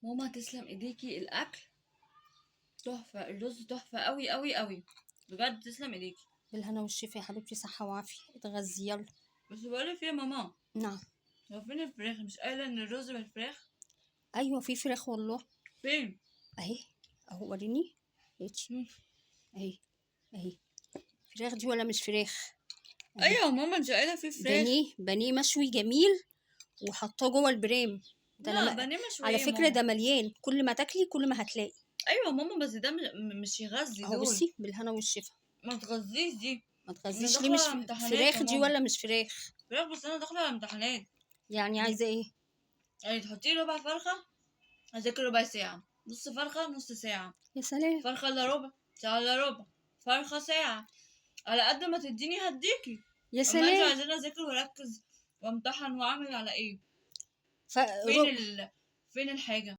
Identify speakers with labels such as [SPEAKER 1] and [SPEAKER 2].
[SPEAKER 1] ماما تسلم ايديكي، الاكل تحفه، الرز تحفة قوي قوي قوي، بجد تسلم ايديكي.
[SPEAKER 2] بالهنا والشفا يا حبيبتي، صحة وعافية، اتغذي يلا.
[SPEAKER 1] بس بقولك ايه يا ماما؟
[SPEAKER 2] نعم.
[SPEAKER 1] هو فين الفراخ؟ مش قايله ان الرز بالفراخ؟
[SPEAKER 2] ايوه في فراخ والله.
[SPEAKER 1] فين؟
[SPEAKER 2] اهي اهو، وريني. هاتي. اهي اهي، فراخ دي ولا مش فراخ؟ أهي.
[SPEAKER 1] ايوه يا ماما، انت قايله في فراخ.
[SPEAKER 2] بانيه، بانيه مشوي جميل وحطاه جوه البرام ده.
[SPEAKER 1] لا
[SPEAKER 2] انا
[SPEAKER 1] بانيه مشوي
[SPEAKER 2] على
[SPEAKER 1] إيه يا
[SPEAKER 2] فكرة
[SPEAKER 1] ماما؟
[SPEAKER 2] ده مليان، كل ما تاكلي كل ما هتلاقي.
[SPEAKER 1] ايوه يا ماما، بس ده مش يغذي
[SPEAKER 2] اهو
[SPEAKER 1] دول.
[SPEAKER 2] بصي، بالهنا والشفا.
[SPEAKER 1] ما تغذيش دي.
[SPEAKER 2] ما تغذيش
[SPEAKER 1] أنا
[SPEAKER 2] ليه؟ مش
[SPEAKER 1] داخلة على امتحانات يا
[SPEAKER 2] فراخ دي
[SPEAKER 1] ماما.
[SPEAKER 2] ولا مش فراخ؟
[SPEAKER 1] فراخ، بس انا داخله على امتحانات.
[SPEAKER 2] يعني عايزه ايه؟
[SPEAKER 1] يعني تحطي لي ربع فرخة اذاكر ربع ساعه، نص فرخة نص ساعه.
[SPEAKER 2] يا سلام.
[SPEAKER 1] فرخة الا ربع، ساعة الا ربع، فرخة ساعه، على قد ما تديني هديكي.
[SPEAKER 2] يا
[SPEAKER 1] اما انتوا
[SPEAKER 2] سلام.
[SPEAKER 1] عايزين اذاكر واركز وامتحن واعمل على ايه؟ فين فين الحاجة؟